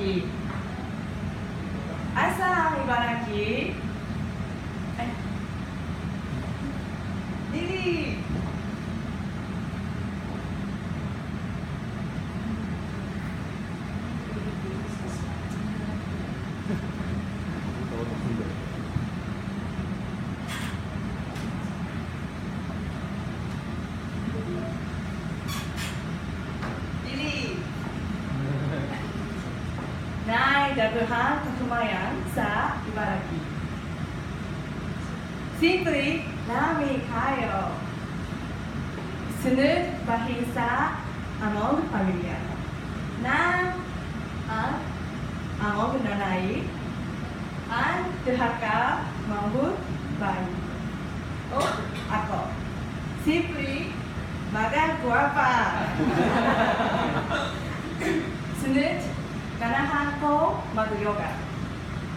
Ibaraki. Asa ang Ibaraki? Ay. Dili. Dili. Nay daghan kahumayan sa Ibaraki. Simply, lami kaayo. Sunod bahin sa among pamilya. Na ang among nanay ang duha ka manghud bayi. O ako. Simply, mga guwapa. Sunod, ganahan ko mag-yoga.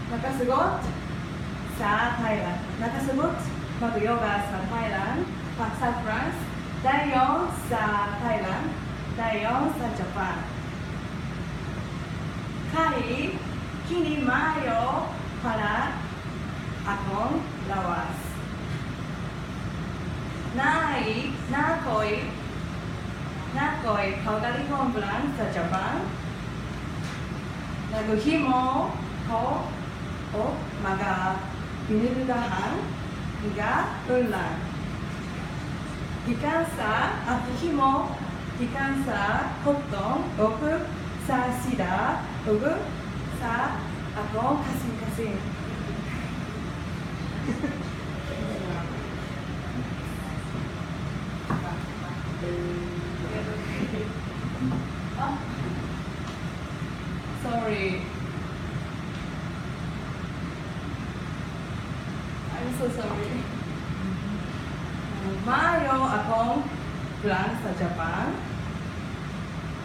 Nakasugot sa Thailand. Nakasugot mag-yoga sa Thailand, pa sa France, dayon sa Thailand, dayon sa Japan. Kay kini maayo para akong lawas. Naay, naa koy kaugalingong brand sa Japan. Naghimo ko og mga binuldahang nga unlan. Gikan sa himo gikan sa cotton ug sa sida ug sa akong kasing-kasing. Ah, sorry. I'm so sorry. Maayo akong plan sa Japan.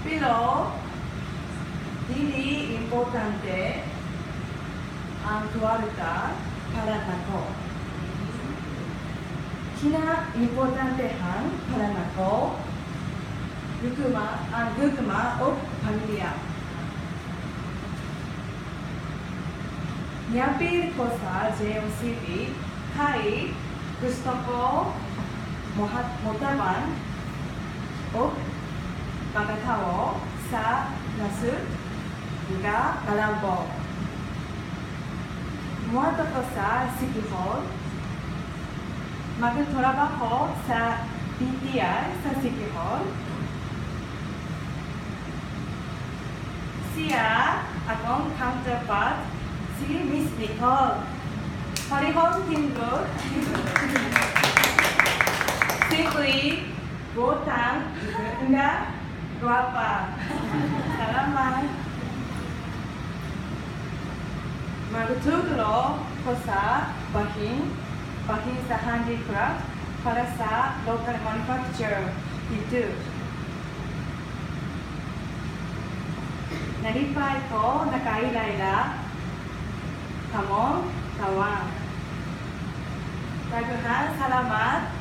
Pero dili importante ang kwarta para nako. Kina importantehan para nako gugma ang gugma ug pamilya. Niapil ko sa JMCB kay gusto ko motabang og mga tawo sa nasud nga kalambo. Moadto ko sa City Hall. Magtrabaho sa DTI sa City Hall. Siya akong counterpart si Miss Nicole. Parehong tingog. Simply, butang nga guwapa. Salamat. Magtudlo ko sa bahin sa handicraft para sa local manufacturer dito. Nalipay ko nakaila kamong tawang. Daghan salamat.